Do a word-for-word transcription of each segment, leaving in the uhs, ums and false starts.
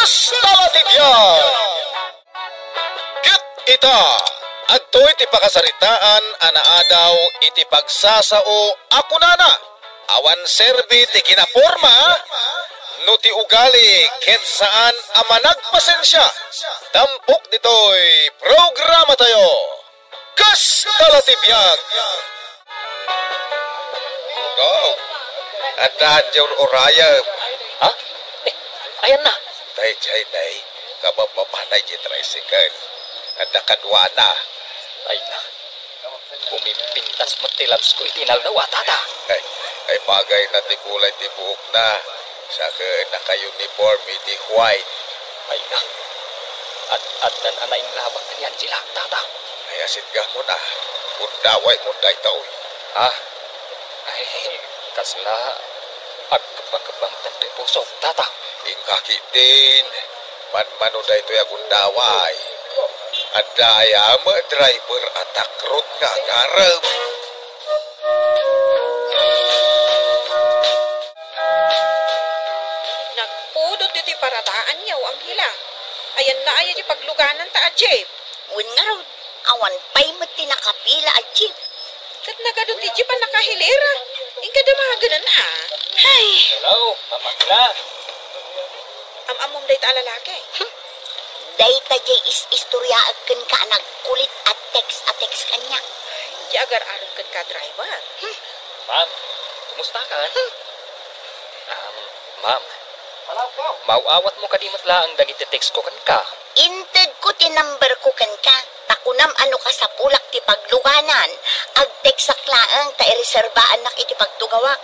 Kasta ti biag! Ket ita, adtoy ti pakasaritaan a naadaw iti pagsasao a kunana, awan serbi ti kinaporma no ti ugali ket saan a managpasensia. Tampok ditoy programatayo. Kasta la ti biag. Ugaw. Adda diay ur-urayem. Ha? Eh, ayanna. Daydiay, nay, kababbabana iti tricycle. Adda kaduana. Ay na. Bumimpintas met ti labsko iti inaldaw a, Tata. Ay, ay, bagayna ti kulay ti buokna. Sa ket naka-uniform iti white. Ay na. At, addan a nainlabak ni Angela, Tata. Ay, asitgamon a. Gundawaymo daytoy. Ah. Ay, kasla agkepakepang ti pusok, Tata. Inka ketdin. Manmano daytoy a gundaway. Adda aya met driver a takrot nga agarem. Nagpudot ditoy paradaanyo, Angela. Ayanna aya ti paglugananta a jeep? Wen ngarud, awan pay met ti nakapila a jeep. Ket nagadu ti jeep a nakahilera. Inka damagen a. Hay! Hello, Ma'am Angela. Am-ammom dayta a lalaki? Dayta diay is-istoriaek kenka a nagkulit a text a text kaniak. Ay, diay agar-arem kenka a driver. Ma'am, kumusta ka? Um, ma'am, maaw-awatmo kadi met laeng dagiti text ko kenka? Intedko ti number ko kenka, ta kunam a no kasapulak ti pagluganan, agtekstak laeng ta ireserbaannak iti pagtugawak.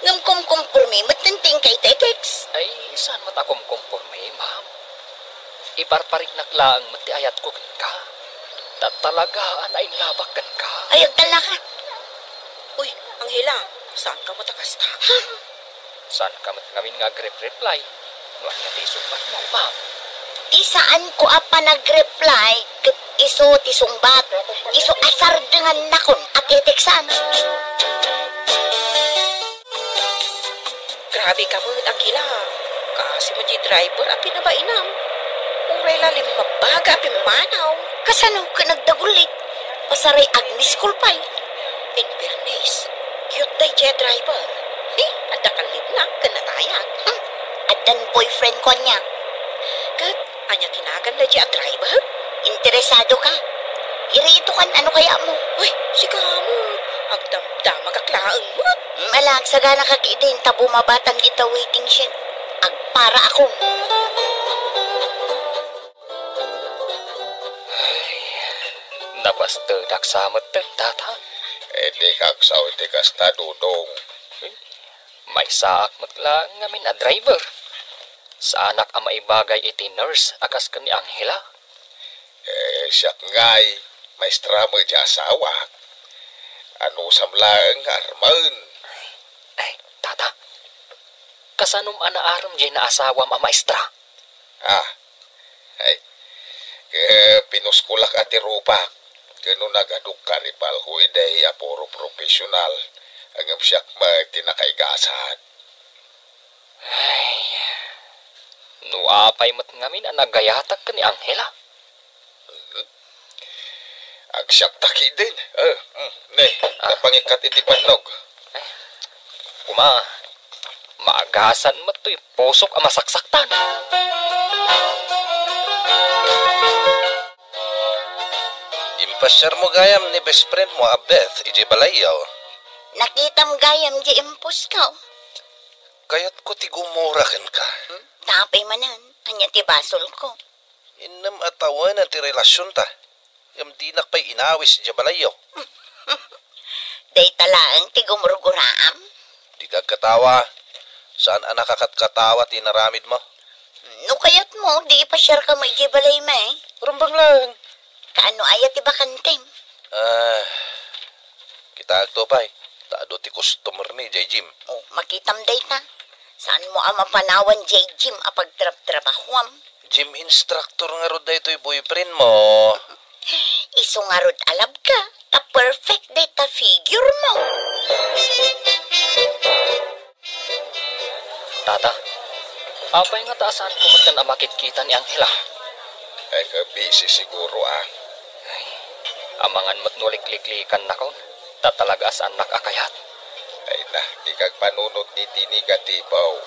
Ngem kumkompormi metten ti inka iti text. Ay, saan met a kumkompormi, ma'am. Iparpariknak laeng met ti ayatko kenka. Ta talaga a nainlabak kenka. Ay, agtalnaka. Uy, Angela, saanka met a kasta? Saanka met ngamin nga agrep-reply? No ania ti isungbatmo, ma'am? Ti saanko a panagreply ket isu ti sungbat. Isu a sardengannakon a teteksan. Grabe ka met, Angela. Kaasi met diay driver a pinabainam. Uray la limmabaga a pimmanaw. Kasano ket nagdagullit? Pasaray agmiskol pay. In fairness, cute daydiay a driver. He, adda kallibna ken natayag. Hmm, addan boyfriend ko ania. Ket ania ti nagan daydiay a driver? Interesado ka? Irito kan ano kaya mo? Uy, sika met. Agdamdamagak laeng met. Ala, agsagana ka ketdin ta bumabatan dita waiting shed. Agpara ako. Ay, nabastedak sa met, Tata. Idi kaksaw iti kasta, Dodong. Maysaak met laeng ngamin a driver. Saanak a maibagay iti nurse a kas ken ni Angela. Eh, siak ngay, maestra met ti asawak. Anusam laeng nga armen. Ay, Tata, kasanom a naarem diay naasawam a maestra? Ah, ay, eh, pinuskolak a ti rupak. Ken no nagadok karipalko idiay a puro professional, ngem siak met ti nakaigasat. Ay, no apay met ngamin a nagayatak ken ni Angela? Mhm. Agsiakta ketdin. Eh, mm, ne, ah, napangikkat iti bannog. Eh, kuma, maagasan met toy pusok a masaksaktan. Impasiarmo gayam ni best friend mo a Beth idiay balayyo? Nakitam gayam diay imposko. Kayatko ti gumura kenka. Hmm? Apay manen, ania ti basolko? Innem a tawen ti relasionta, ngem dinak pay inawis idiay balayyo. Dayta laeng ti gumurguraam? Dika agkatawa. Saan a nakakatkatawa ti inaramidmo. No kayatmo, di ipasiarkam idiay balaymi. Rumbeng laeng. Kaano aya ti bakantem? Ah, kitaek to pay, ta adu ti customer mi idiay gym. Oh, makitam dayta. Saanmo a mapanawan diay gym a pagtrabtrabahuam? Gym instructor ngarud daytoy boyfriend mo. Isu ngarud a love ka, ta perfect dayta figure mo. Tata, Apay nga ta saanko met a makitkita ni Angela? Ay, busy siguro, ah. Ay, amangan met no likliklikannak, ta talaga a saannak a kayat. Ay na, di kagpanunot iti negatibo.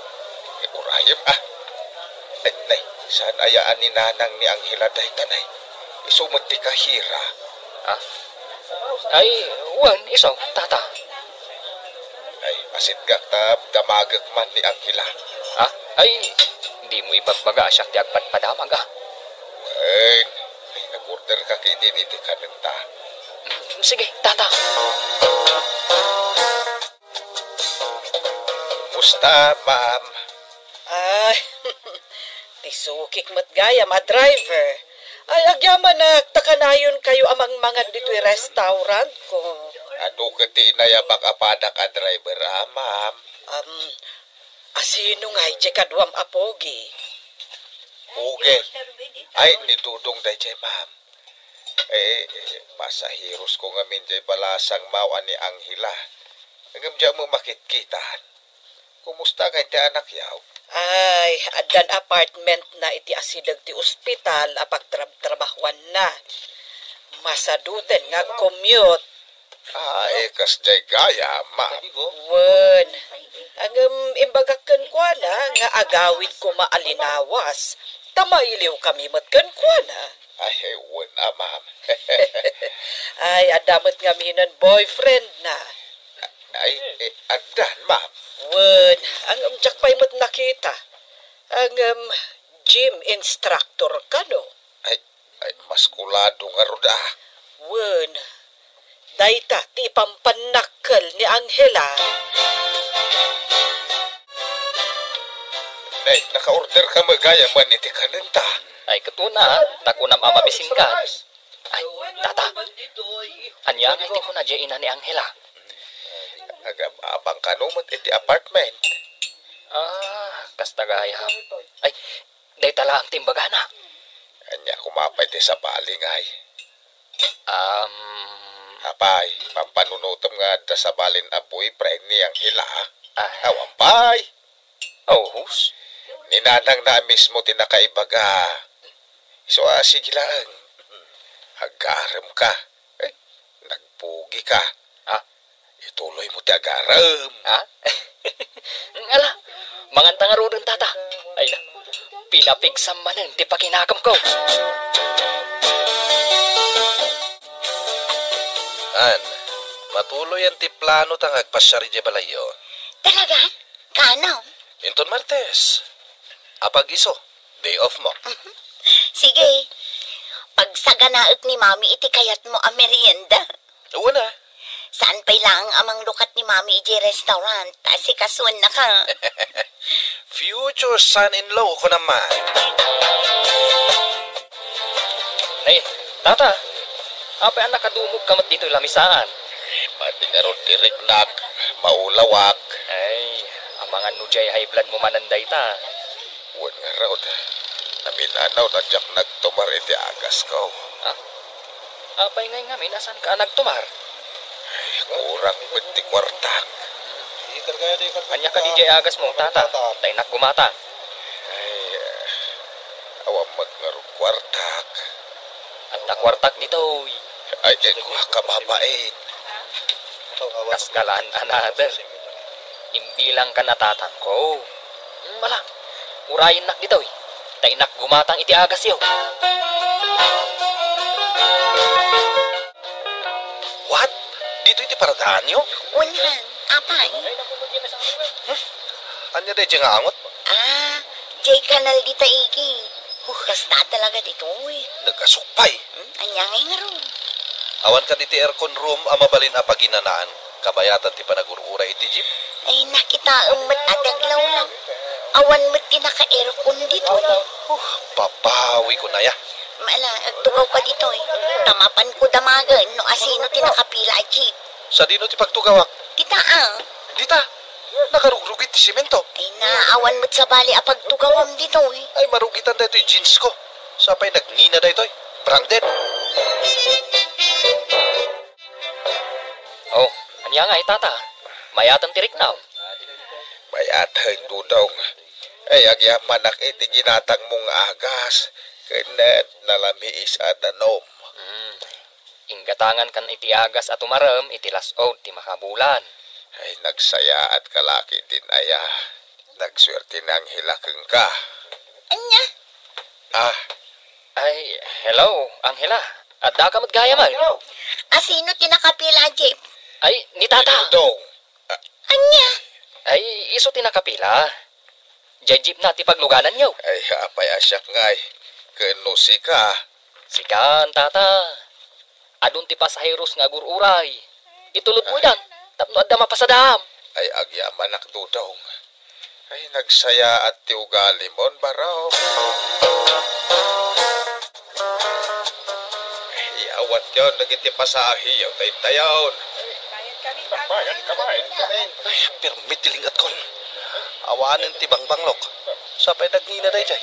Eh, urayem, ah. Ay, nay, saan aya a ni nanang ni Angela dayta, nay? Isu met ti kahira. Ah? Ay, wen, isu, tata. Ay, asitgak ta damagek man ni Angela. Ah? Ay, dimo ibagbaga a siak ti agpadpadamag, ah. Wen, ay, nag-order ka ketdin iti kanenta. Mm, sige, tata. Kumusta, ma'am? Ay, ti sukik met gayam a driver. Ay, agyamanak ta kanayonkayo a mangmangan ditoy restaurant ko. Adu ket ti inayabak a padak a driver, ah, ma'am? Um, asino ngay diay kaduam a pogi? Pogi? Ay, ni Dudong daydiay, ma'am. Eh, pasaherosko ngamin diay balasang mao a ni Angela. Ngem diak met makitkitan. Kumusta ngay ti anakyo? Ay, addan apartmentna iti asideg ti ospital a pagtrabtrabahuanna. Masaduten nga agcommute. Ah, eh, kasdiay gayam, ma'am. Wen, ngem imbagak kenkuana nga agawid koma a linawas, ta mailiwkami met kenkuana. Ay, wen a, ma'am. Ay, adda met ngaminen boyfriendna. Ay, eh, addan, ma'am. Wen, ngem diak pay met nakita. Ngem gym instructor kano? Ay, ay, maskulado ngarud, ah. Wen, dayta ti ipampannakkel ni Angela. Nay, naka-order ka met gayam iti kanenta. Ay, ket una, ta kunam a mabisinka. Ay, tata. Ania ngay ti kuna diay ina ni Angela? Agab-abang kano met iti apartment. Ah, kasta gayam. Ay, dayta laeng ti imbagana. Ania koma pay ti sabali ngay? Um, Apay, pampanunotem nga adda sabalin a boyfriend ni Angela? Ah. Awan pay. Oh, hus? Ni nanangna a mismo ti nakaibaga. So, ah, sige laeng. Agarem ka. Eh, nagpugi ka. Ah? Ituloy mo ti agarem. Ah? Ala, manganta ngaruden, tata. Ay, na, pinapigsam manen ti pakinakemko. An, matuloyan ti plano ta nga agpasiar idiay balayyo. Talaga? Kano? Inton Martes. Apag-isu, day off mo. Sige. Pagsaganaek ni Mami iti kayatmo a merienda. Wen a. Saan pay laeng a manglukat ni Mami idiay restaurant, ta asikasuennaka. Future son-in-law ko naman. Nay, tata, apay a nakadumog ka met ditoy lamisaan? Mati ngarud ti riknak, maulawak. Ay, amangan no diay high blood mo manen dayta. Wen ngarud, namin-anaw ta diak nagtumar iti agasko. Ha? Apay ngay ngamin a saanka a nagtumar? Ay, kurang met ti kuartak. Ania kadi diay agasmo, tata? Ta innak gumatang. Ay, ah, awan met ngarud kuartak. Adda kuartak ditoy. Ay, eh, kuak a babain. Kaskalaan another. Imbilangkan a tatangko. Hmm, mala. Urayennak ditoy. Ta innak gumatang iti agasyo. What? Ditoy ti paradaanyo? Wen, apay? Hmm? Ania daydiay nga angot? Ah, diay kanal dita, Iggy. Huh. Kasta talaga ditoy. Nagasukpay. Hmm? Ania ngay ngarud? Awan kadi ti aircon room a mabalin a paginanaan, kabayatan ti panagur-uray iti jeep? Ay, nakitaem met a ti aglawlaw. Awan met ti naka-aircon ditoy. Huh, babawi ko naya. Mala, agtugawka ditoy. Ta mapanko damagen no asino ti nakapila a jeep. Sadino ti pagtugawak? Dita, ah. Dita? Nakarugrugit ti simento. Ay na, awan met sabali a pagtugawam ditoy. Ay, marugitan daytoy jeans ko. Sapay nagngina daytoy. Branded. Oh, ania ngay, tata? Mayaten ti riknam? Mayaten, Dudong. Ay, agyamanak iti ginatangmo nga agas, ken nalamiis a danum. Hmm. Inggatangankan iti agas a tumarem iti las-ud ti makabulan. Ay, nagsayaatka la ketdin aya. Nagsuerte ni Angela kenka. Ania? Ah. Ay, hello, Angela. Addaka met gayamen? Asino ti nakapila, Jeep? Ay, ni Tata. Ni Dodong. Ania? Ay, isu ti nakapila. Diay jeepna ti paglugananyo. Ay, apay a siak ngay? Ken no sika? Sikan, Tata. Adun ti pasaheros nga agur-uray. Itulodmo idan tapno adda mapasadaam. Ay, agyamanak, Dodong. Ay, nagsayaat ti ugalimon, Barok. Ay, awatyon dagiti pasaheyo daytayon. Ay, permi ti lingatkon. Awanen ti bangbanglok. Sapay dagnina daydiay.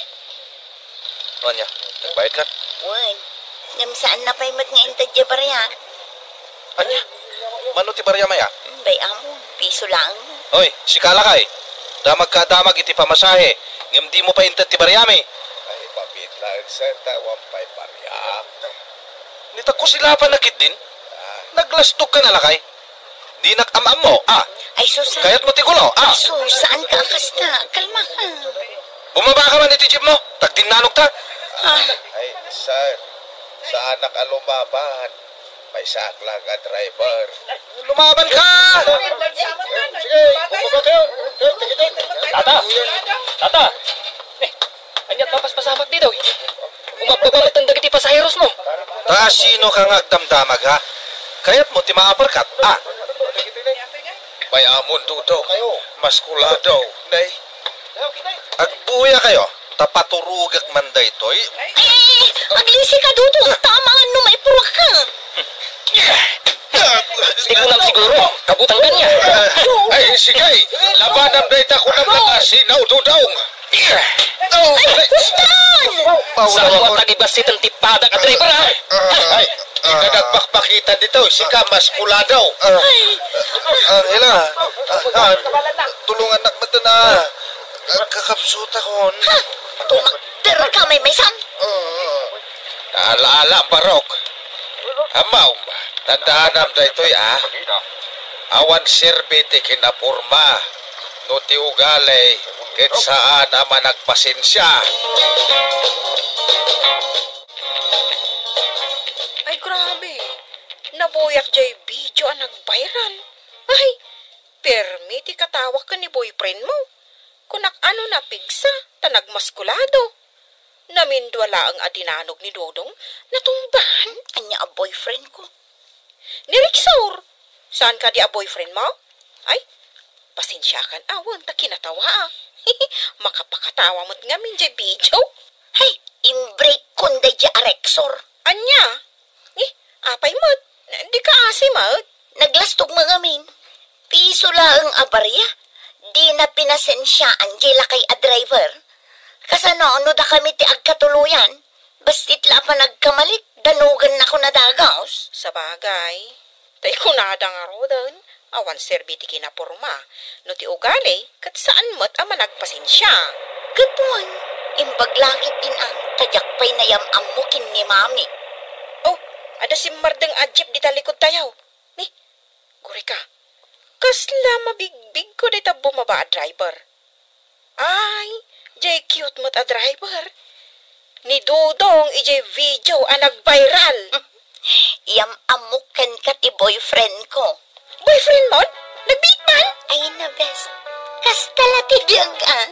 Ania, nagbayadkan? Wen, ngem saanna pay met nga inted diay bariak. Ania? Mano ti bariam aya? Bay-am, piso laeng. Oy, sika lakay. Damagka a damag iti pamasahe, ngem dimo pay inted ti bariami. Ay, mabiit laeng, sir, ta awan pay bariak. Ni ta kusilapan na ketdin? Naglastogka na lakay. Dinak am-ammo, ah. Ay, sus, ah. Kayatmo ti gulo, ah. Ay, sus, saanka a kasta? Kalmaka. Bumabaka man iti jeepmo, ta agdinnanogta. Ah. Ay, sir, saanak a lumaban. Maysaak laeng a driver. Lumabanka! Sige, bumaba kayo. Kayo, tikitin. Tata! Tata! Eh, ania't mapaspasamak ditoy? Umabbaba met dagiti pasaherosmo. Ta sinoka nga agdamdamag, ha? Kayatmo ti maaperkat, ah? Bay-amon, Dodong. Maskulado. Nay. Agbuya kayo, ta paturogak man daytoy. Ay, ay, ay, aglisika, Dodong. Ta amangan no maipuruak ka. Ti kunam siguro, kabutang kaniak. Ay, sige. Labanam dayta kunam nga asinaw, Dodong. Ay, kustan! Saan mo tagibasit ti padak a driver, ha? Ay, ikaw nagpakpakitan dito, sika maskulado. Ay. Angela, ah, tulungannak met a kakapsutakon. Ha? Tumakder ka, Maymaysan? Ala-ala, Barok. Ammaom, tandaanam daytoy, ah. Awan serbi ti kinaporma no ti ugali ket saan a managpasensia. Ay, grabe. Nabuyak jay video a nag-viral. Ay, permi ti katawak ken ni boyfriend mo. Kunak, ano, napigsa, ta nagmaskulado. Namindua laeng a dinanog ni Dodong, natumban. Ania a boyfriend ko? Ni Rexor. Saan kadi a boyfriend mo? Ay, pasensiakan awan ta kinatawa, ah. Makapakatawa met ngamin jay video. Hay, imbreak kon daydi a Rexor. Ania? Eh, apay met? Di ka asi met? Naglastog met ngamin. Piso laeng a baria. Dina pinasensiaan jay lakay a driver. Kasano no dakami ti agkatuloyan? Bassit la a panagkamalit, danogannakon a dagus. Sabagay. Tay kunada ngaruden, awan serbi ti kinaporma. No ti ugali, ket saan met a managpasensia. Ket wen, imbag la ketdin a, ta diak pay nayam-ammo ken ni Mami. Oh, adda simmardeng a jeep dita likodtayo. Ni, gurika, kasla mabigbigko dayta bumaba a driver. Ay, jay cute met a driver. Ni Dodong ijay video a nag-viral. Yam-ammok kenka ti boyfriend ko. Boyfriend mon? Nagbiit man? Ay, na best. Kasta la ti biag, ah.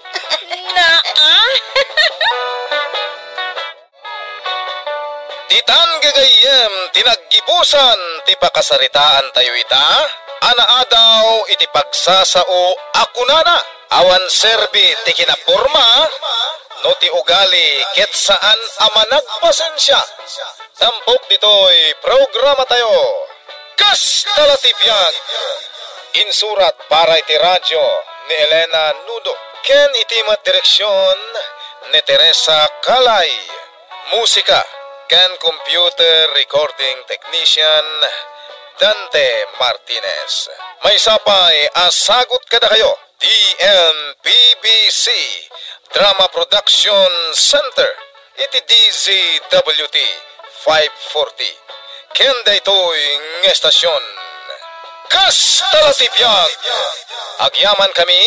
Naa. Ditan gagayyem ti naggibusan ti pakasaritaantayo ita a naadaw iti pagsasao a kunana, awan serbi ti kinaporma no ti ugali ket saan a managpasensia. Tampok ditoy programatayo. Kasta la ti biag. Insurat para iti radio ni Elena Nudo ken iti met direksion ni Teresa Calay. Musika ken computer recording technician Dante Martinez. Maysa pay a sagut kadakayo ti N P B C. Drama Production Center iti D Z W T five forty. Ken daytoy nga estasion, Kasta la ti biag! Agyaman kami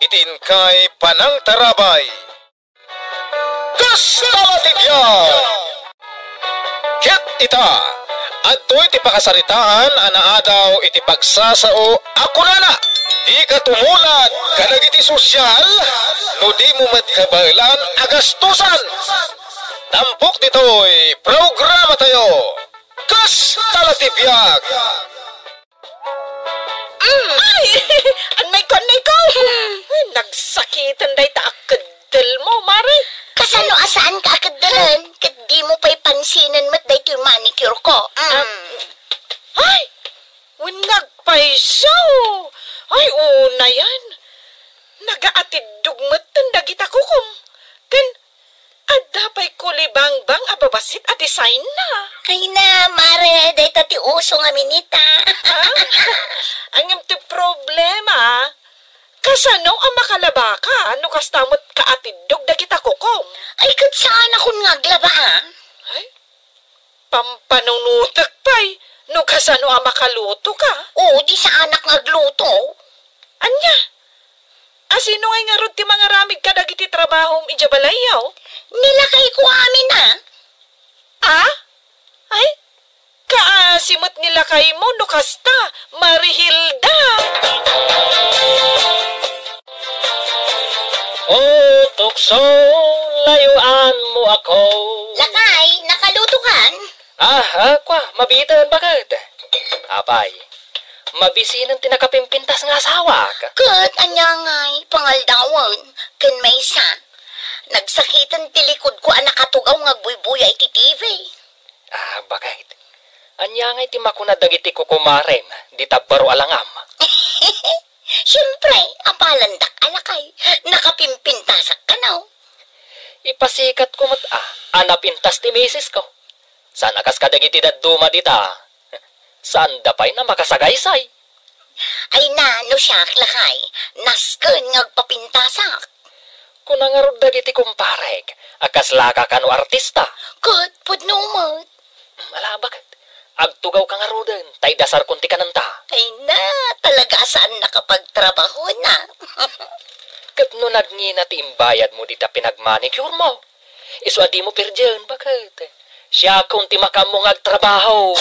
iti inkay panangtarabay. Kasta la ti biag! Ket ita, adtoy ti pakasaritaan a naadaw iti pagsasao a kunana, dika tumulad kadagiti sosyal no dimo met kabaelan a gastusan. Tampok ditoy programatayo, Kasta la ti biag! Mm. Ay! Anay ko, anay ko! Ay, nagsakiten dayta a keddel mo, Mare. Kasano a saanka a keddelen? Ket dimo pay pansinen met daytoy manicure ko. Mm. Ah, ay! Wen nga agpayso! Ay, unayen. Nagaatiddog metten dagita kukom. Ken adda pay kulibangbang a babassit a design na. Ay na, Mare, dayta ti uso ngamin ita. Ah? Ngem ti problema, kasano a makalabaka no kasta met kaatiddog dagita kukom? Ay, ket saanakon nga aglaba, a? Ay, pampanunotek pay no kasano a makaluto ka. Oo, di saanak nga agluto. Ania? A, sino ngay ngarud ti mangaramid kadagiti trabahom idiay balayyo? Ni lakayko amin, a. A? Ay, kaasi met ni lakaymo no kasta, Marihilda. O tukso, layuanmo ako. Lakay, nakalutokan? Ah, ah, kua, mabiten, baket? Apay, mabisinen ti nakapimpintas nga asawak. Ket ania ngay pangaldawen ken maysa, nagsakiten ti likodko a nakatugaw nga agbuybuya iti T V. Ah, baket? Ania ngay ti makuna dagiti kukumarem dita baro a langam? Siempre, apalandak a lakay, nakapimpintasak kano. Ipasikatko met a, a napintas ti misis ko. Saan a kas kadagiti dadduma dita. Saanda pay a makasagaysay. Ay na, no siak, lakay, nasken nga agpapintasak. Kuna ngarud dagiti kumparek a kaslaka kano artista. Ket pudno met. Ala, baket? Agtugawka ngaruden, ta idasarkon ti kanenta. Ay na, talaga a saannak a pagtrabahona. Ket no nagngina ti imbayadmo dita pinagmanicure mo, isu a dimo pirdien, baket? Siakon ti makaammo nga agtrabaho.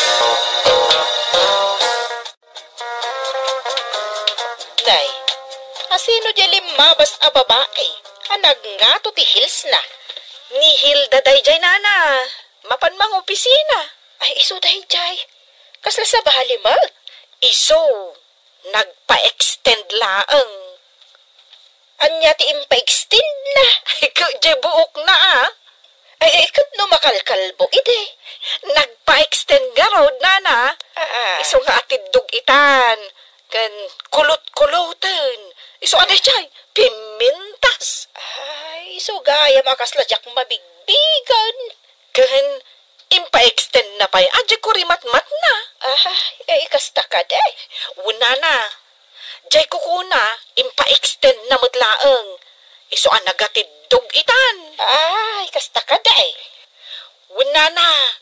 Nay, asino diay limmabas a babai a nagngato ti heels na? Ni Hilda daydiay, nana. Mapan mangopisina. Ay, isu daydiay. Kasla sabali met. Isu, nagpa-extend laeng. Ania ti impa-extend na? Ay, ket diay buokna, a. Ay, ay, ket no makalkalbo idi? Nagpa-extend ngarud, nana. Ah, ah. Isu nga atiddog itan. Ken kulot-kuloten. Isu a daydiay, pimintas. Ay, isu gayam a kasla diak mabigbigen. Ken impa-extend na pay a diay kurimatmatna. Ah, ay, kasta kadi? Wen, nana. Diay kukuna, impa-extend na met laeng. Isu a nagatiddog itan. Ay, kasta kadi? Wen, nana,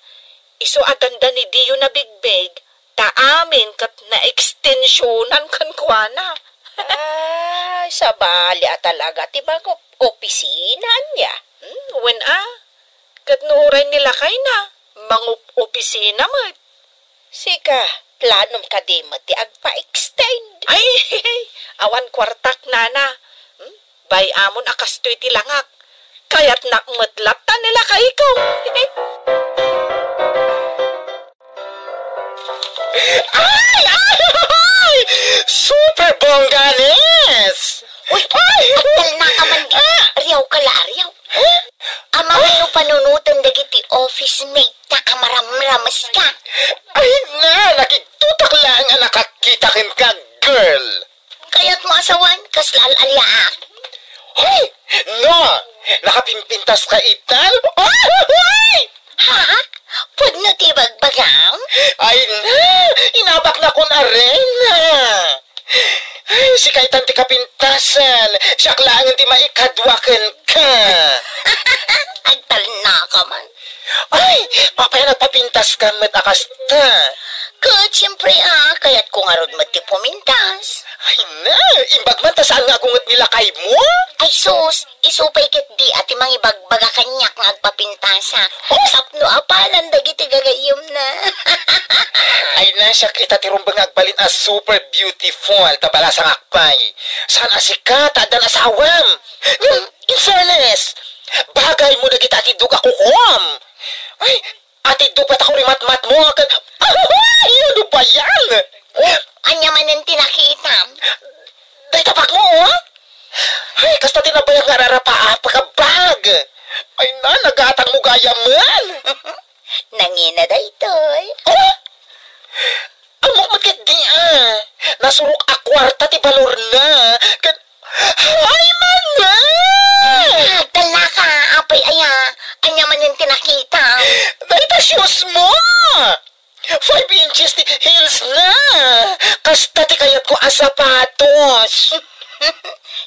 isu a dandani diyo nabigbig, ta amin ket naekstensionan kenkuana. Ay, sabali a talaga ti mangopisina ania. Hmm, wen a, ket no uray ni lakayna, mangopisina met. Sika, planom kadi met ti agpa-extend? Ay, awan kuartak, nana. Hmm? Bay-amon a kastoy ti langak. Kayatnak met latta ni lakayko. Ay, ay, ay! Super bongga, Nes! Uy, ay! Agtalna ka man di. Ah! Riaw ka la, riaw. Amangan no panunoten dagiti office mate ta a maramrames ka. Ay na, nakigtotak laeng a nakakita kenka, girl. Kayatmo a sawen, kasla al-aliaak. Hoy! No! Nakapimpintas ka itan? Oy! Ha? Pudno ti bagbagam? Ay na! Inabaknakon arena! Ay, Sika itan ti kapintasan, siak laengen ti maikadua kenka. Agtalnaka man. Ay, apay a nagpapintaska met a kasta? Ket, siempre, a, kayatko ngarud met ti pumintas. Ay na, imbag man ta saan nga agunget ni lakaymo? Ay sus, isu pay ketdi a ti mangibagbaga kaniak nga agpapintasak. Oh! Tapno apalan dagiti gagayyemna. Ay na, siak ita ti rumbeng nga agbalin a super beautiful, ta balasangak pay. Saan a sika, ta addan asawam. Ngem, in fairness, bagaymo dagita atiddog a kukuam. Ay, atiddog pay ta kurimatmatmo ken, ay, ano ba yan? Oh, ania manen ti nakitam? Dayta bagmo, oh? Ay, kasta ti nabayag nga ararapaap ka bag. Ay na, nagatangmo gayam man. Nangina daytoy. Oh? Ammok met ketdi, a. Nasurok a kuarta ti balorna. Ken, ay, man na! Agtalnaka, apay aya? Ania manen ti nakita? Dayta shoes mo! Five inches ti heels na! Kasta ti kayatko a sapatos!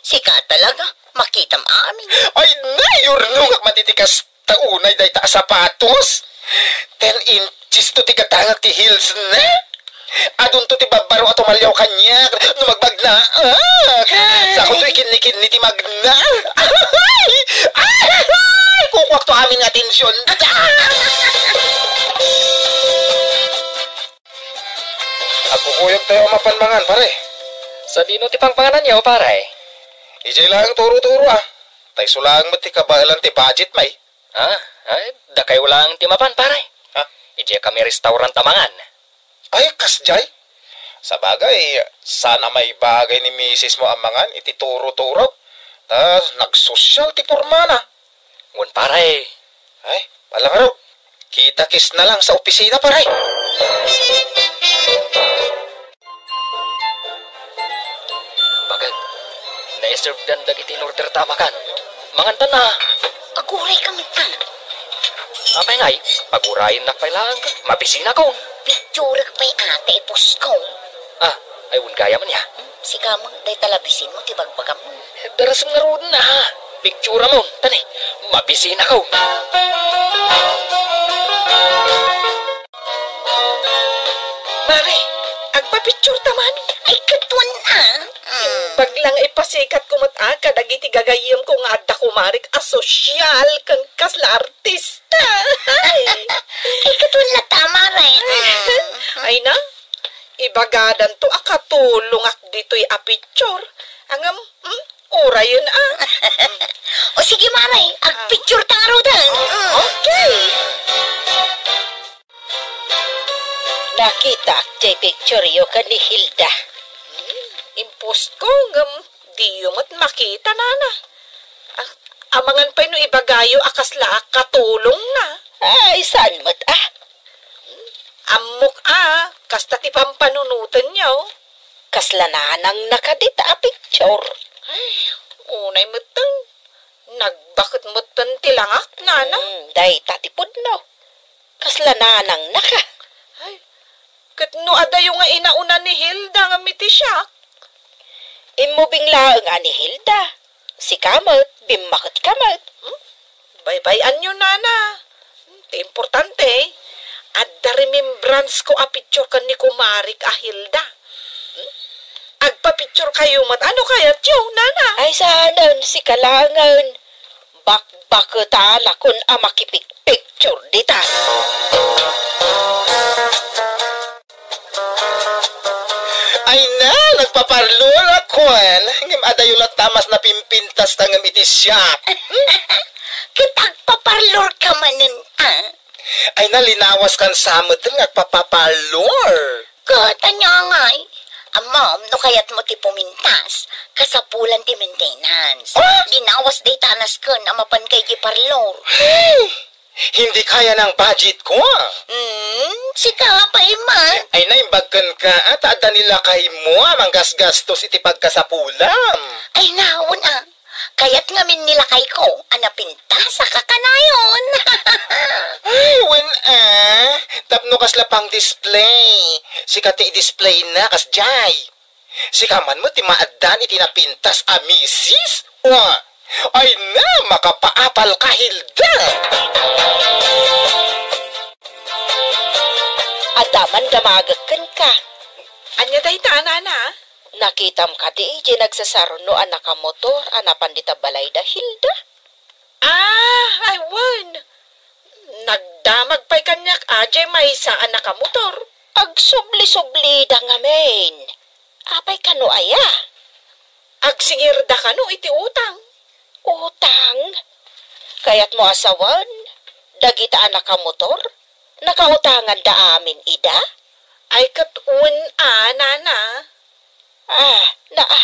Sika talaga, makitam amin. Ay, nayurnongak man iti kasta unay dayta a sapatos! Ten inches to ti gatangak ti heels na! Adunto ti babbaro a tumaliaw kaniak no magbagnaak. Ay! Sako to ikinni-kinni ti magna. Ay! Ay! Kukuak to amin nga atensiyon. Agkukuyog tayo a mapan mangan, pare. Sadino ti pangpangananyo, pare? Idiay laeng turo-turo, a. Ta isu laeng met ti kabaelan ti budget, may. Ah, ay, dakayo laeng ti mapan, pare. Ha? Idiay kami restaurant a mangan. Ay, kasdiay. Sabagay, saan a maibagay ni misis mo a mangan iti turo-turo. Ta nagsosyal ti pormana. Ngem, pare. Ay, ala ngarud. Kita-kits na lang sa opisina, pare. Bakit? Na-serve dan dagiti in-order ta a makan. Mangantan a. Aguray kami ta. Apay ngay, pagurayennak pay laeng. Mabisinakon. Picturek pay ata ipusko. Ah, ay, wen gayam aya. Sika met, dayta labisinmo ti bagbagam. Darasem ngaruden a. Picturamon, tani. Mabisinakon. Mare, agpapicture ta man. Ay, ket wen a. Mm. Baglang ipasikatko met a kadagiti gagayyemko nga adda kumarik a sosyal ken kasla artista. Ay, ket wen latta, mare. Mm. Ay na, ibagadanto a katulongak ditoy a picture. Ngem, hmm, urayen a. O sige, mare, agpicture ta ngaruden. Mm. Okay. Nakitaak ti picture-yo ken ni Hilda. Hmm, impostko ngem diyo met makita, nana. Ah, amangan pay no ibagayo a kasla a katulongna. Ay, saan met a? Ammok a, kasta ti pampanunotenyo. Kasla nanangna kadi ta a picture. Ay, unay metten. Nagbaket metten ti langak, nana. Hmm, dayta ti pudno. Kasla nanangna ka. Ay, ket no adayo nga inauna ni Hilda ngem iti siak? Immubing laeng a ni Hilda. Sika met, bimmaketka met. Hmm? Baybay-anyo, nana. Hmm, ti importante, adda remembrancesko a picture ken ni kumarik a Hilda. Hmm? Agpapicturekayo met a no kayatyo, nana. Ay, saanen, sika laengen. Bakbaketanakon a makipigpicture dita. Ay na, nagpaparlor a kuen. Ngem adayo latta a mas napimpintaska ngem iti siak. Ket agpaparlorka manen a? Ay na, linawaskan sa metten nga agpapaparlor. Ket ania ngay? Ammom no kayatmo ti pumintas, kasapulan ti maintenance. Ah! Linawas dayta a nasken a mapanka iti parlor. Hindi kaya ng budget ko. Hmm, sika pay man. Ay, naimbag kenka, a, ta adda ni lakaymo a manggasgastos iti pagkasapulam. Ay, naon a. Kayat ngamin ni lakayko a napintas a kakanayon. Ay, wen a. Tapno kasla pang-display. Sika ti i-display na, kasdiay. Sika man met ti maaddan iti napintas a misis? Wa! Ay na, makapaapal ka, Hilda! Adda man damagek kenka. Ania dayta, nana? Nakitam kadi idiay nagsasarno a nakamotor a napan dita balay da Hilda? Ah, ay wen. Nagdamag pay kaniak a diay maysa a nakamotor. Agsubli-sublida ngamin. Apay kano aya? Agsingirda kano iti utang. Utang? Kayatmo a sawen, dagita a nakamotor, nakautanganda amin ida? Ay, ket wen a, nana. Ah, naa.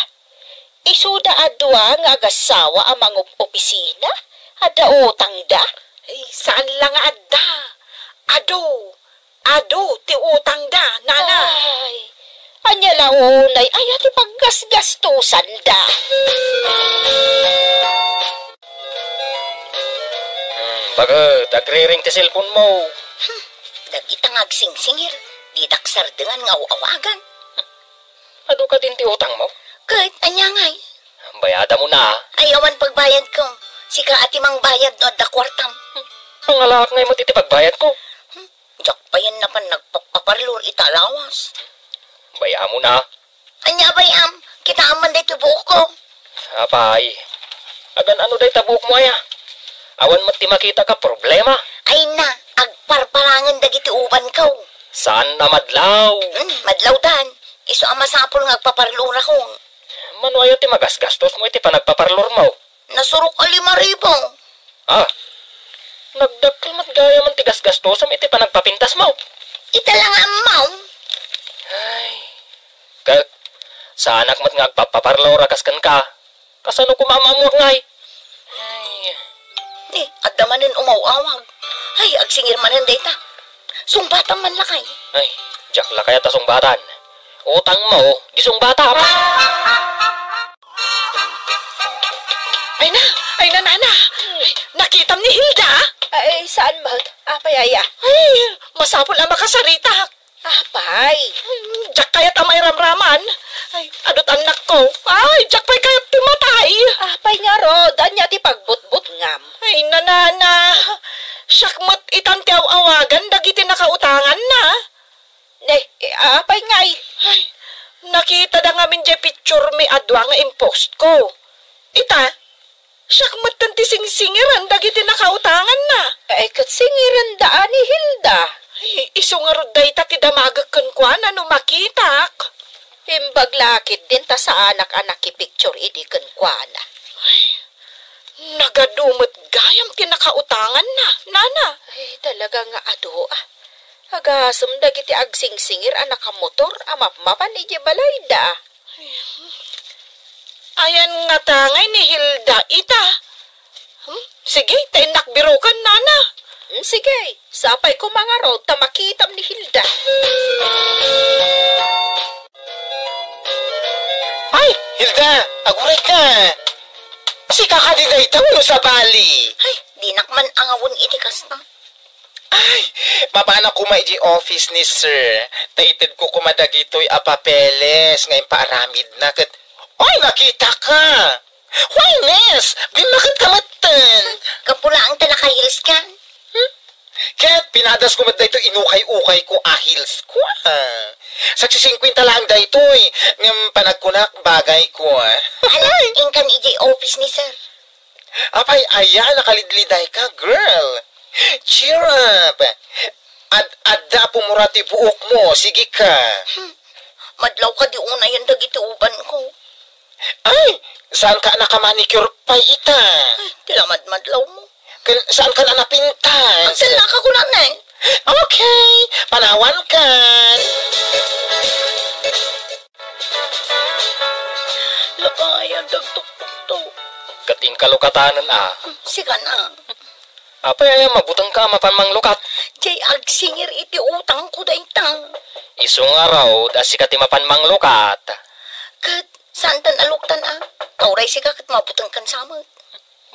Isuda a dua nga agassawa a mangob-opisina? Adda utangda? Ay, saan la nga adda. Adu, adu ti utangda, nana. Ay, ania la unay aya ti paggasgastosanda? Hmm, baket, agriring ti cellphone mo. Hmm, dagita nga agsingsingir, ditak sardengan nga aw-awagan. Adu kadin ti utangmo? Ket, ania ngay? Bayadamon a. Ay, awan pagbayadko. Sika a ti mangbayad no adda kuartam. Mangalaak ngay met iti pagbayadko. Hmm, diak payen napan nagpapaparlor ita lawas. Bayamon a. Ania a bayam? Kitaem man daytoy buokko. Apay, agan-ano dayta buokmo aya? Awan met ti makitaka problema. Ay na, agparparangen dagiti ubanko. Saan a madlaw? Hmm, madlawdan. Isu a masapul nga agpaparlorakon. Mano aya ti magasgastosmo iti panagpaparlormo? Nasurok a lima ribu. Ah, nagdakkel met gayam ti gasgastom iti panagpapintasmo. Ita la nga ammo. Ay, ket, saanak met nga agpapaparlor a kas kenka. Kasano koma a maammoak ngay? Ay. Ni, adda manen umaw-awag. Ay, agsingir manen dayta. Sungbatam man lakay. Ay, diak lakay a ta sungbatan. Utangmo, di sungbatam. Ay na, ay na, nana. Ay, nakitam ni Hilda? Ay, saan met? Apay aya? Ay, masapul a makasaritak. Apay? Hmm, diak kayat a mairamraman. Ay, adut annakko. Ay, diak pay kayat ti matay. Apay ngarud, ania ti pagbutbutngam? Ay, nanana. Siak met itan ti aw-awagan dagiti nakautanganna. Ne, eh, apay ngay? Ay, nakitada ngamin diay picturemi a dua nga impostko. Ita, siak metten ti singsingiran dagiti nakautanganna. Ay, ket singiranda a ni Hilda. Ay, isu ngarud dayta ti damagek kenkuana no makitak. Imbag la ketdin ta saanak a nakipicture idi kenkuana. Ay, nagadu met gayam ti nakautanganna, nana. Ay, talaga nga adu, ah. Agasem dagiti agsingsingir a nakamotor a mapmapan idiay balayda. Ayan ngata ngay ni Hilda ita? Hmm? Sige, ta innak biroken, nana. Hmm, sige, sapay koma ngarud ta makitam ni Hilda. Ay, Hilda, aguray ka. Sika kadi dayta wenno sabali? Ay, dinak man angawen iti kasta. Ay, mapanak koma idiay office ni sir. Ta itedko koma dagitoy a papeles nga impaaramidna ket, oy, nakitaka! Why, miss? Bimmaket ka metten! Gapu laeng ta naka-heels kan. Hmm? Ket pinadasko met daytoy inukay-ukayko a heelsko, ah. Saksisingkuenta laeng daytoy, ngem panagkunak bagayko, ah. Hala, inkan idiay office ni sir. Apay aya, nakalidlidayka, girl? Cheer up! Ad-adda a pumura ti buokmo, sige ka. Hmm. Madlaw kadi unayen dagiti ubanko. Ay, saanka a nakamanicure pay ita? Ay, ti lamadmadlawmo. Ken saanka a napintas? Agtellaka kunanen. Okay, panawankan. Lakayan, dagtuktukto. Ket inka lukatanen a. Sika na. Apay aya mabutengka a mapan manglukat? Diay agsingir iti utangko dayta. Isu ngarud a sika ti mapan manglukat. Ket saantan a luktan a. Ta uray sika ket mabutengkan sa met.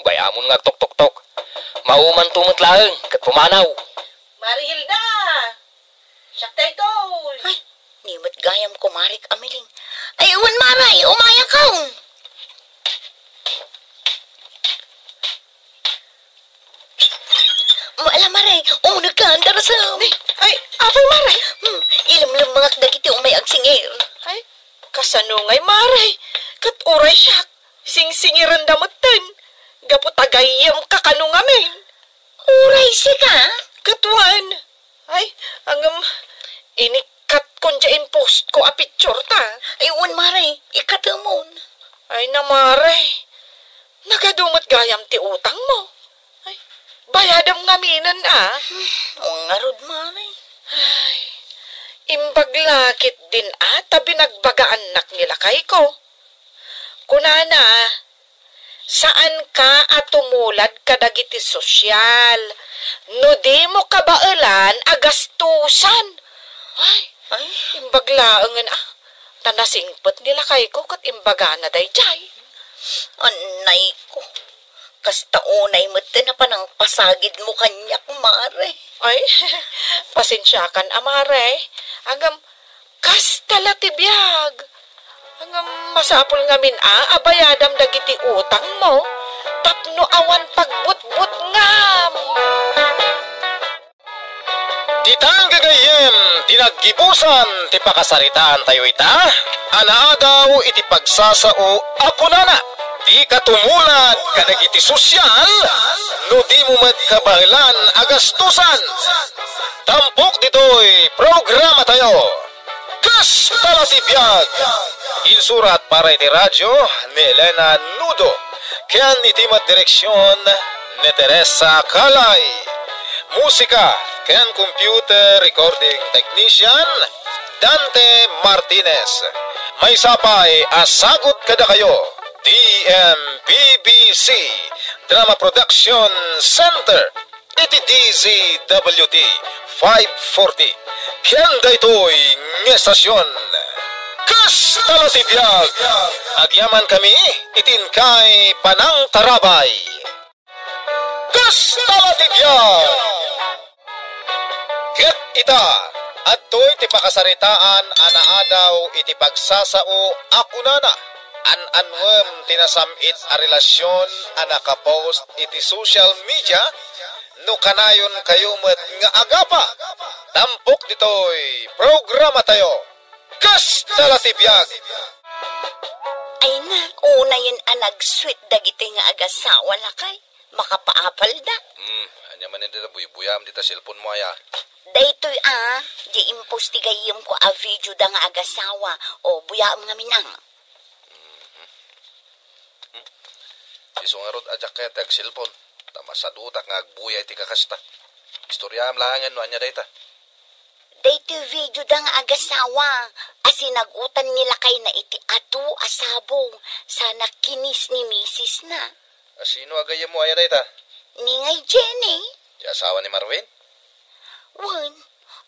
Bayamon nga agtuktuktok. Maumanto met laeng ket pumanaw. Mari Hilda! Siak daytoy! Ay, Di met gayam kumarik, Ameling. Ay, wen, Mare, umayakaw. Ala, Mare, uneg ka, darasem. Ay, ay, apay, Mare? Hmm, ilemlemmengak dagiti umay agsingir. Ay, kasano ngay, Mare? Ket uray siak, singsingirenda metten. Gapu ta gayyem kakano ngamin. Uray sika? Ket wen. Ay, ngem, inikkatkon diay in-post ko a picture ta. Ay, wen, Mare, ikkatemon. Ay na, Mare. Nagadu met gayam ti utangmo. Ay, bayadem ngaminen, a. Hmm, ngarud, Mare. Ay, imbag la ketdin, a, ta binagbagaannak ni lakayko. Kunana, saanka a tumulad kadagiti sosyal no dimo kabaelan a gastusan. Ay, ay, imbag laengen, a. Ta nasingpet ni lakayko ket imbagana daydiay. Annayko, kasta unay met ti panangpasagidmo kaniak, Mare. Ay, pasensiakan a, Mare. Ngem, kasta la ti biag. Ngem masapul ngamin a, a bayadam dagiti utangmo tapno awan pagbutbutngam. Ditan gagayyem ti naggibusan ti pakasaritaantayo ita a naadaw iti pagsasao a kunana, "Dika tumulad kadagiti sosyal no dimo met kabaelan a gastusan." Tampok ditoy programatayo. Kasta la ti biag. Insurat para iti radio ni Elena Nudo ken iti met direksion ni Teresa Calay. Musika ken computer recording technician, Dante Martinez. Maysa pay a sagut kadakayo, D M P B C Drama Production Center. Iti D Z W T five forty. Ken daytoy nga estasion, kasta la ti biag. Agyamankami iti inkay panangtarabay. Kasta la ti biag. Ket ita, adtoy ti pakasaritaan a naadaw iti pagsasao a kunana, an-annuem ti nasam-it a relasion a nakapost iti social media, no kanayon kayo met nga agapa, tampok ditoy programatayo. Kasta la ti biag! Ay na, unayen a nag-sweet dagiti nga agasawa, lakay. Makapaapalda. Hmm, ania manen dita buybuyaam dita cellphone mo, aya? Daytoy a, di impos ti gayyemko a video da nga agasawa. O, buyaam ngamin ang. Mhm. Hmm. Isu ngarud a diak kayat ti agselpon. Ta masadutak nga agbuya iti kakasta. Istoryaam laengen no ania dayta. Daytoy video da nga agasawa a sinagutan ni lakayna iti adu a sabong sana kinis ni misisna. A sino a gayyemmo aya dayta? Ni ngay Jenny. Ti asawa ni Marvin? Wen,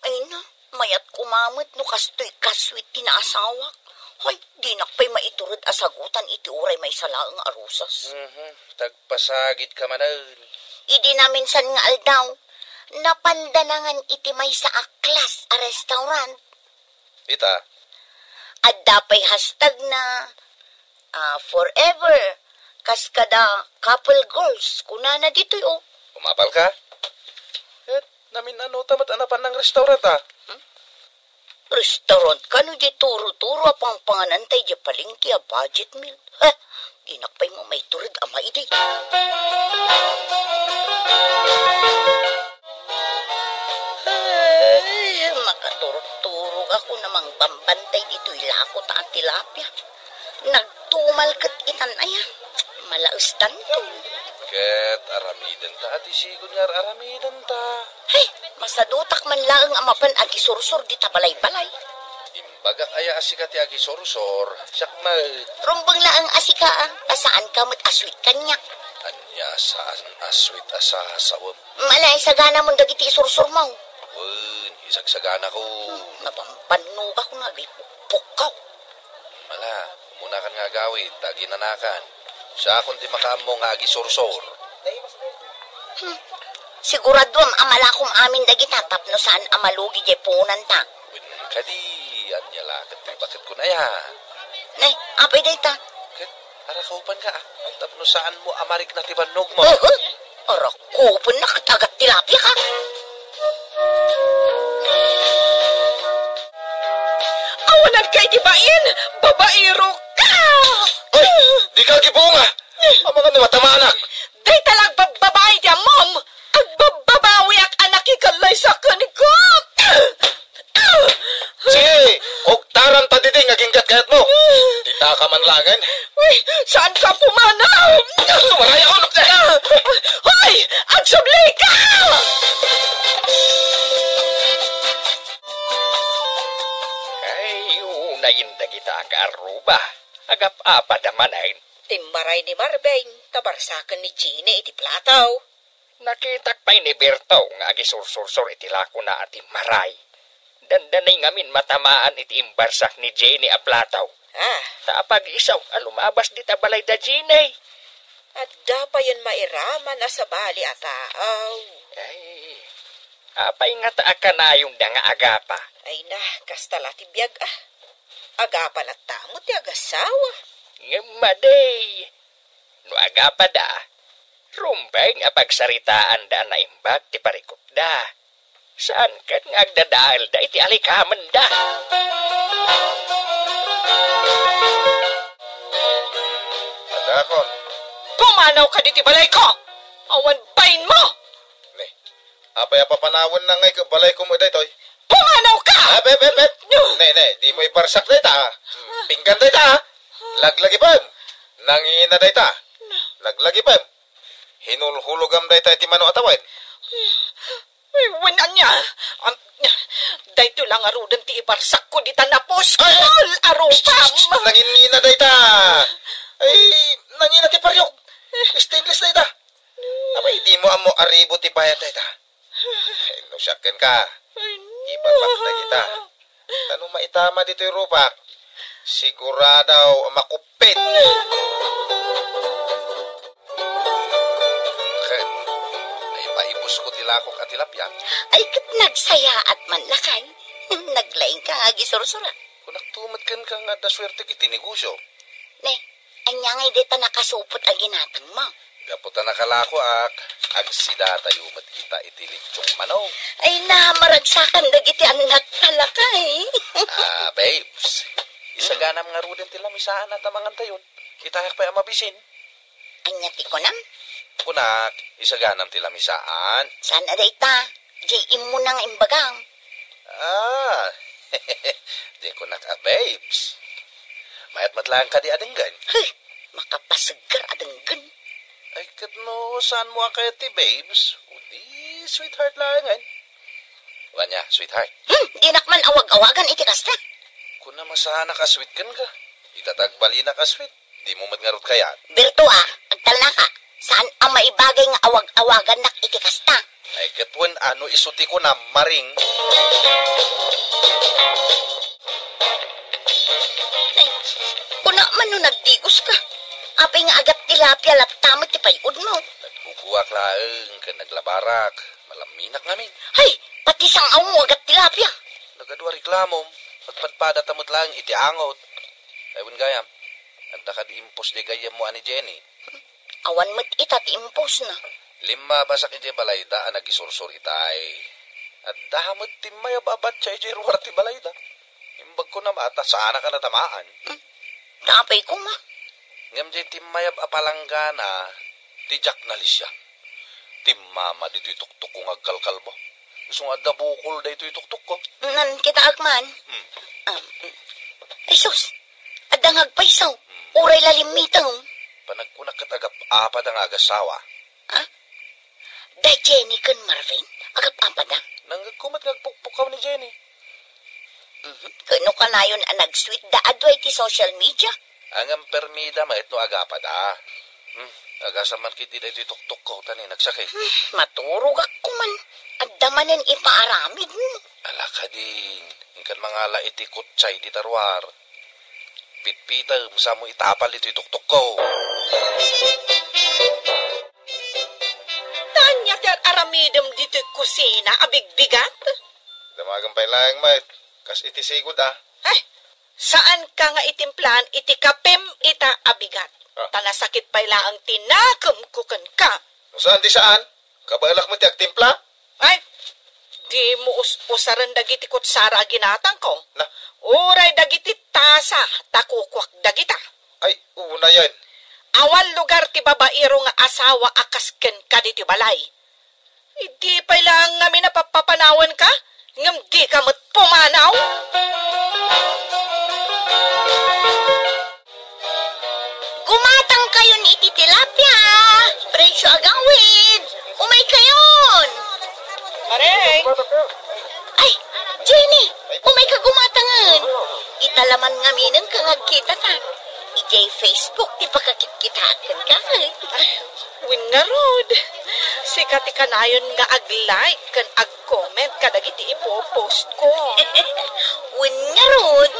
ay na, mayat koma met no kastoy ka-sweet ti naasawak. Hay, dinak pay maitured a sagutan iti uray maysa laeng a rosas. Mhm, tagpasagidka manen. Idi naminsan nga aldaw, napanda nangan iti maysa a class a restaurant. Ita? Adda pay hashtag na, ah, forever, kas kada couple goals, kunana ditoy, oh. Umapalka? Ket namin-ano ta met a napan nang restaurant, ah. Hmm? Restaurant kano di turo-turo a pangpanganan tay di palengke a budget meal? Heh, dinak pay mamaitured a maidi. Ay, makaturog-turog ako na mangbambantay ditoy lako ta a tilapia. Nagtumal ket itan aya. Malaesdanto. Ket aramidenta a ti sigud nga ar-aramidenta. Hay, masadutak man laeng a mapan agisursor dita balay-balay. Imbagak aya a sika ti agisursor, siak met. Rumbeng laeng a sika, a, ta saanka met a sweet kaniak. Ania saan a sweet a sasawem? Malay, saganamon dagiti isursurmo. Wen, isagsaganako. Hmm, nabambannogak nga agripukpukkaw. Mala, umunakan nga agawid, ta aginanakan. Siakon ti makaammo nga agisursor. Hmm. Siguraduam a malakom amin dagita tapno saan a malugi diay puonanta. Wen kadi, Ania la ket ti baket ko na ya. Nay, apay dayta? Ket arakupenka, ah. Tapno saanmo a marikna ti bannogmo. Uhu! Arakupennak ti agat tilapia ka. Awananka iti bain, babaero ka! Ay, dika agibunga! Amangan no matamanak! Dayta la agbabbabawi ti ammom! Agbabbabawiak a nakikallaysa kenka! Sige, kugtaram ta didi nga aginggatkayatmo. Dita ka man laengen. Uy, saanka pumanaw? Tumaray ako, no? Hoy! Agsublika! Ay, unayen dagita a kaarruba. Agap-apada manen. Timmaray ni Marvin, ta barsaken ni Jenny iti plato. Nakitak pay ni Berto nga agisursursor iti lakona a timmaray. Dandani ngamin matamaan iti imbarsak ni Jenny a plato. Ah. Ta apag-isu a lumabas dita balay da Jenny. Adda payen mairaman a sabali a tao. Ay, apay ngata a kanayonda nga agapa? Ay na, kasta la ti biag, ah. Agapa latta met ti agasawa. Ngem madi, no agapada, rumbeng a pagsaritaanda a naimbag ti parikutda. Saan ket nga agdadaelda iti alikamenda. Adakon. Pumanawka ditoy balayko! Awan bainmo! Ne, apay a papanawenna ngay ket balayko met daytoy? Pumanawka! Ah, bep, bep, bep. Ne, ne, dimo ibarsak dayta, ah. Hmm, pinggan dayta, ah. Laglagipem. Nangina dayta. Laglagipem. Hinulhulogam dayta iti mano a tawen. Ay, wen ania? Am, daytoy la ngaruden ti ibarsakko dita napuskol a rupam. Ay, ay, ay. Psst, psst, psst, nangingina dayta. Ay, nangina ti pariok. Stainless dayta. Apay, dimo ammo a ribo ti bayad dayta? Ay, no siak kenka, ay, no. Ipapat dagita. Ta no maitama ditoy rupak, sigurado a makuppit. Ket, naipaibusko ti lakok a tilapia. Ay, ket nagsayaat man lakay. Naglaingka nga agisursura. Kunakto met kenka nga adda suertek iti negosio. Ne, ania ngay dayta nakasupot a ginatangmo? Gapu ta nakalakoak, agsidatayo met ita iti lechong manok. Ay na, maragsakan dagiti annakta lakay. Ah, babes, isaganam ngaruden ti lamisaan a ta mangantayon. Itayak pay a mabisin. Ania ti kunam? Kunak, isaganam ti lamisaan. Saan a dayta? Jay immo na nga imbagam. Ah, di kunak a babes. Mayat met laeng kadi a denggen. Hey, makapasegger a denggen. Ay, ket no saanmo a kayat ti babes, udi sweetheart laengen. Wen ania, sweetheart? Hmm, dinak man awag-awagan iti kasta. Kunam a saanak a sweet kenka. Ita ta agbalinak a sweet. Dimo met ngarud kayat. Berto, ah, agtalnaka. Saan a maibagay nga awag-awagannak iti kasta? Ay, ket wen, a no isu ti kunam, maring. Ay, kuna man no nagdigoska. Apay nga agat tilapia latta met ti pay-odmo? Nagbubuak laeng ken naglabarak. Malaminak ngamin. Hay, pati sang-awmo agat tilapia. Nagadu a reklamom, agpadpadata met laeng iti angot. Ay, wen gayam, adda kadi impos diay gayyemmo a ni Jenny? Awan met ita ti imposna. Limmabasak idiay balayda a nagisursor itay. Adda met timmayab a batsa idiay ruar ti balayda. Imbagko na met ta saanak a natamaan. Hmm. Napay koma. Ngem diay timmayab a palanggana, ti diak nalisian. Timmama ditoy tuktukko nga agkalkalbo. Isu nga adda bukol daytoy tuktukko. Nan, kitaak man. Hmm. Um, ay sus, adda nga agpayso. Hmm. Uray la limmitem. Panagkunak ket agap-apada nga agasawa. Ha? Da Jenny ken Marvin, agap-apada? Nangngegko met nga agpukpukaw ni Jenny. Mhm. Ket no kanayon a nag-sweet da adu iti social media? Ngem permida met no agap-apada. Hmm, agasam man ketdi daytoy tuktukko, ta ni nagsakit. Hmm, maturogak koma. Adda manen ipaaramid. Ala kadin, inkan mangala iti kutsay dita ruar. Pitpitem, samo itapal ditoy tuktukko. Ania ti ar-aramidem ditoy kusina a bigbigat? Damagen pay laeng met, kas iti sigud a. Ay, saanka nga itimplaan iti kapem ita a bigat. Ah. Ta nasakit pay laeng ti nakemko kenka. No saan ti saan? Kabaelak met ti agtimpla? Ay, dimo us-usaren dagiti kutsara a ginatangko. Na? Uray dagiti tasa ta kukuak dagita. Ay, unayen. Awan lugar ti babaero nga asawa a kas kenka ditoy balay. Idi pay laeng ngamin a pappapanawanka, ngem dika met pumanaw. Gumatangkayon iti tilapia. Presyo agawid. Umaykayon. Pare. Ay, Jenny, umayka gumatangen. Ita laman ngaminen ka nga agkitata. Idiay Facebook ti pakakit-kitaken ka. Wen ngarud, sika ti kanayon nga ag-like ken ag-comment kadagiti ipo-post ko. Wen ngarud.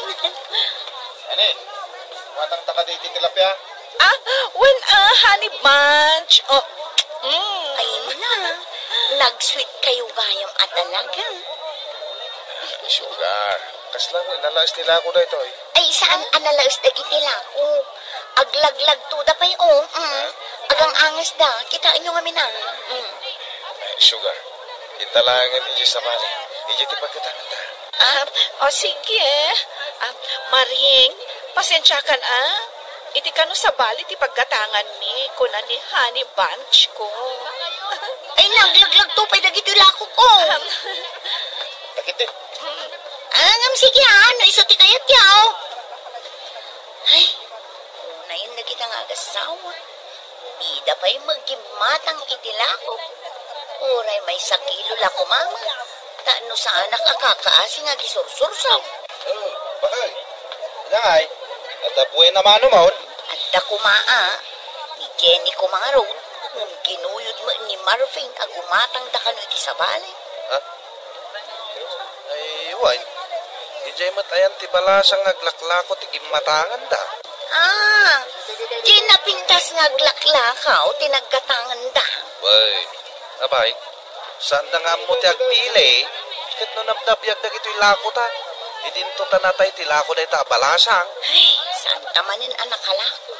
Ani, matang ta kadi iti tilapia? Ah, wen, ah, honey bunch. Oh, mm. Ay na, nag-sweet kayo gayam a talaga. Sugar, kasla mo inalaas ti lako daytoy? Ay, saan a nalaes dagiti lako? Aglagladtoda pay, oh. Mm. Agang-angesda. Kitaenyo ngamin, ah. Mm. Eh, sugar, inta laengen idiay sabali. Idiay ti pagkatanganda. Ah, o sige. Ah, Maring, pasensiakan, ah. Iti kano sabali ti paggatanganmi, kuna ni Honey Bunch ko. Ay, naglaglagto pay dagiti lako ko. Ahem. Dagiti. Ah, ngem sige, ah, no isu ti kayatyo. Ay, unayen dagita nga agasawa. Dida pay met gimmatang iti lako. Uray maysa kilo la koma met. Ta no saanak a kakaasi nga agisursur. Oh, bakay. Ngay, adda buena mano maon? Adda koma, a. Ni Jenny koma ngarud, ngem ginuyod met ni Marvin a gumatangda kano iti sabali. Ha? Ay, wen. Idiay met ayan ti balasang nga aglaklako ti gimmatanganda. Ah, diay napintas nga aglaklakaw ti naggatanganda. Wen, apay, saanda nga ammo ti agpili, ket no nabnabiag dagitoy lakota, idinto ta natay ti lako dayta a balasang. Ay, saanta manen a nakalako.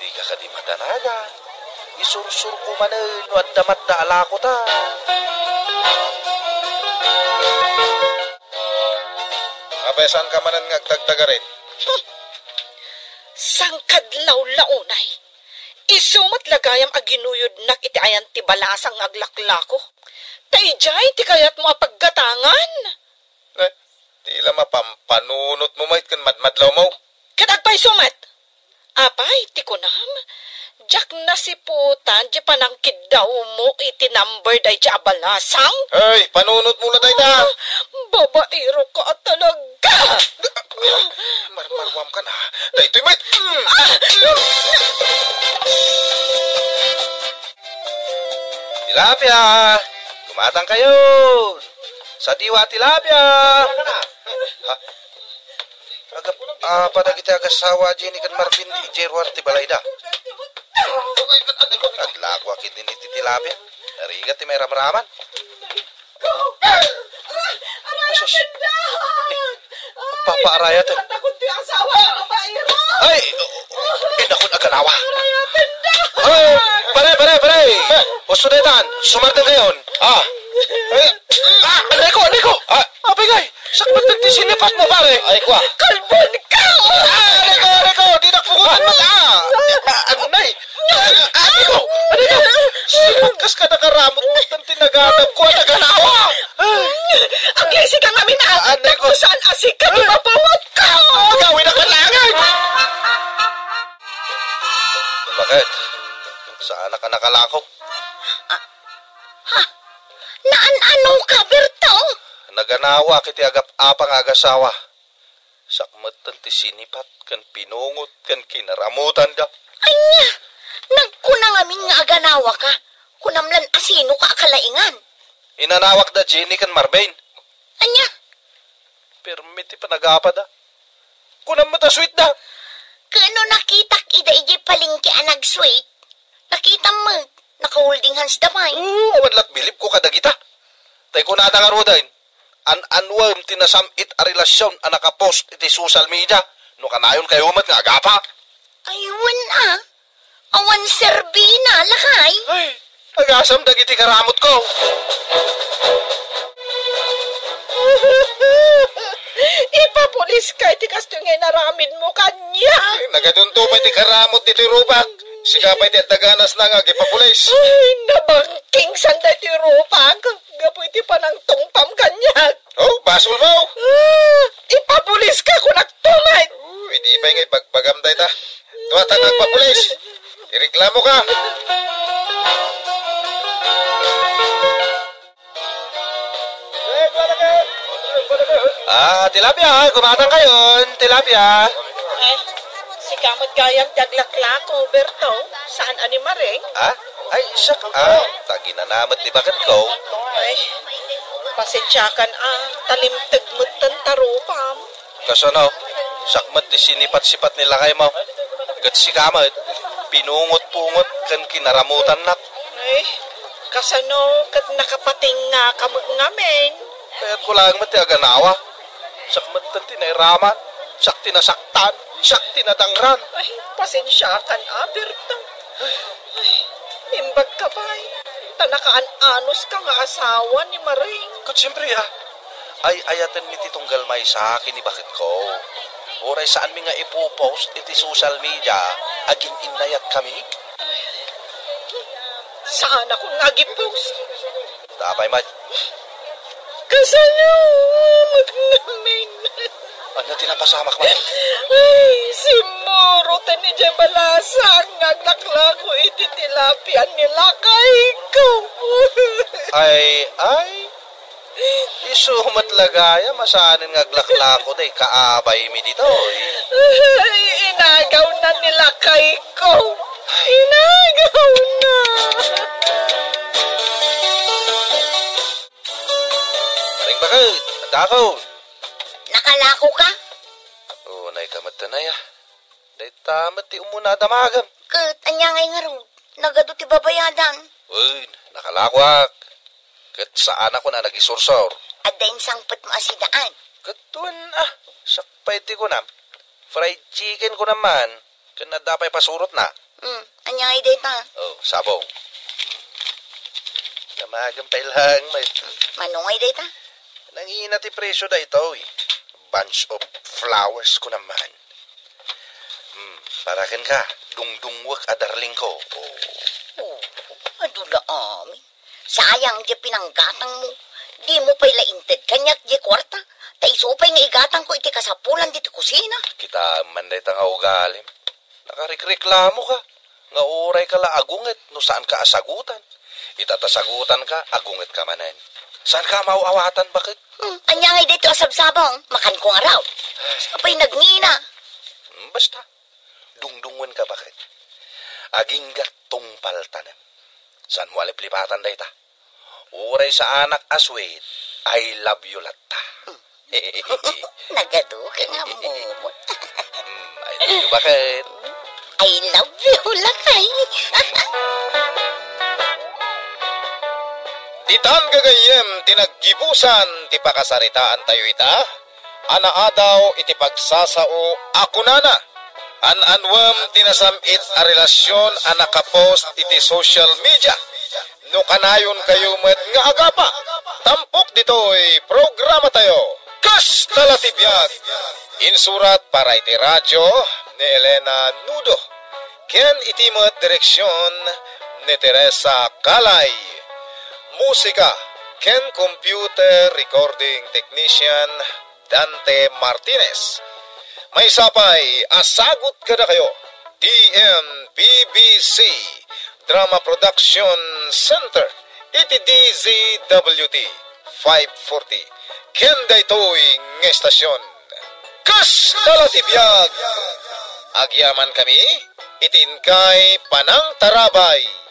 Dika kadi madanagan. Isursurko manen no adda matda a lakota. Apay, saanka manen nga agtagtagarit? Sangkadlawlaw unay. Isu met la gayam a ginuyodnak iti ayan ti balasang nga aglaklako. Ta idiay ti kayatmo a paggatangan. Eh, di la mapampanunotmo met ken madmadlawmo. Ket agpayso met. Apay, ti kunam, diak nasiputan ti panangkiddawmo iti number daydiay a balasang? Ay, panunotmo la dayta. Ah, babaero ka talaga. Marmaruam ka na. Daytoy met. Ah! Tilapia! Gumatang kayo! Sadiwa tilapia! Ha? Agap-, ah, padagiti agasawa, Jenny ken Marvin, idiay ruar ti balayda. Aglaguak iti ni ti tilapia. Narigat ti mairamraman. Asus. Ni, agpapaarayaten. Ay, inakon aganawa. Ay, pare, pare, pare. Usto daytan, sumardeng kayon. Ah. Ay, ah, anay ko, anay ko. Ah. Apay ngay, sakbet ti sinipatmo, pare. Ay, kwa. Kalbon ka! Ah, anay ko, anay ko, di nakpukutan mo ka. Ah, anay. Ah, anay ko, anay ko. Sipat kas ka nakaramot mo, tan ti nagadamko a naganawa. Aglisi ka ngamin, ah. Ah, anay ko. Saan a sika ti mapawat ka? Ah, gawin ako langit. Bakit? Saan ka nakalako? Ah, ha? Naan-ano ka, Berto? Naganawak iti agap-apa nga agasawa. Sakmetten ti sinipat ken pinungot ken kinaramutanda. Ania? Nagkuna ngamin nga aganawaka? Kunam lan a sinoka a kalaingan? Inanawak da Jenny ken Marvin. Ania? Permi ti panagapada. Kunam met a sweet da. Ken no nakitak ida idiay palengke a nag-sweet, nakitam met, naka-holding hands da pay. Oo, awan lat bilib ko kadagita. Tay kunada ngaruden, An-anuem ti nasam-it a relasyon a nakapost iti social media? No kanayon kayo met nga agapa? Ay, wen a. Awan serbina, lakay. Ay, agasam dagiti karamot ko. Ipapulis ka iti kastoy nga inaramid mo kaniak. Ay, nagadunto pay ti karamot ditoy rupak. Sika pay ti adda ganas na nga agipapulis. Ay, nabangking sanda iti rupak. Gapu iti panangtungpam kaniak. Oh, basol mo! Ah, ipapulis ka, kunak to met! Oh, idi pay nga ibagbagam dayta. Duatang agpapulis. Ireklamo ka. Ah, tilapia, gumatang kayon, tilapia. Eh, sika met gayam ti aglaklako, Berto. Saan a ni Maring? Ah? Ay, siak, ah, taginanamet ni baketko. Ay, pasensiakan a, talimteg met tan tarupam. Kasano? Siak met ti sinipat-sipat ni lakaymo. Ket sika met, pinungot-pungot ken kinaramutannak. Ay, kasano ket nakapatingngaka met ngamin? Kayatko laeng met ti aganawa. Siak met ti nairaman. Siak ti nasaktan. Siak ti nadangran. Ay, pasensiakan a, Berto. Ay, imbag ka pay. Ta nakaan-anos ka nga asawa ni Maring. Ket siyempre, ah. Ay-ayatenmi ti tunggal maysa ken ni baketko. Uray saanmi nga ipopost iti social media, agin-innayatkami. Saanakon nga agipost. Apay met? Kasano met ngamin? Ania ti napasamak met? Ay, simmurot idiay balasang nga aglaklako iti tilapia ni lakayko. Ay, ay. Isu met la gayam a saanen nga aglaklako day kaabaymi ditoy. Ay, inagawna ni lakayko. Inagawna. Maring baket, adda ka. Nakalako ka? Oo, nay ka met tanay, ah. Dayta met ti umuna a damagem. Ket ania ngay ngarud? Nagadu ti babayadan. Wen, nakalakoak. Ket saanakon a nagisursor. Adda insangpetmo a sidaan. Ket wen, ah, siak pay ti kunam. Fried chicken kunam man. Ken adda pay pasurotna. Hmm, ania ngay dayta? Oh, sabong. Damagem pay laeng met. Hmm, mano ngay dayta? Nangina ti presio daytoy. Bunch of flowers kunam man. Hmm, para kenka, dungdungwek a darling ko. Oh. Oh, adu la amin. Sayang ti pinanggatangmo. Dimo pay la inted kaniak ti kuarta. Ta isu pay nga igatangko iti kasapulan ditoy kusina. Kita man dayta nga ugalim. Nakarikreklamo ka. Nga uray ka la agunget no saan ka a sagutan. Ita ta sagutan ka, agunget ka manen. Saan ka a maaw-awatan, baket? Hmm, ania ngay daytoy a sabsabong? Makanko ngarud. Ay. Apay nagngina? Hmm, basta. Dungdungen ka, baket. Agingga tungpal tanem. Saanmo a liplipatan dayta? Uray saanak a sweet, I love you latta. Nagadu ka nga, Momo. Hmm, I love you, baket. I love you, lakay. Ditan gagayyem ti naggibusan ti pakasaritaan tayo ita, a naadaw iti pagsasao a kunana, an-anuem ti nasam-it a relasyon a nakapost iti social media. No kanayon kayo met nga agapa, tampok ditoy programa tayo. Kasta la ti biag! Insurat para iti radyo ni Elena Nudo, ken iti met direksyon ni Teresa Calay. Musika ken computer recording technician Dante Martinez. Maysa pay a sagut kadakayo, T M P B C Drama Production Center iti D Z W T five forty, ken daytoy nga estasyon. Kasta la ti biag! Agyamankami iti inkay panangtarabay.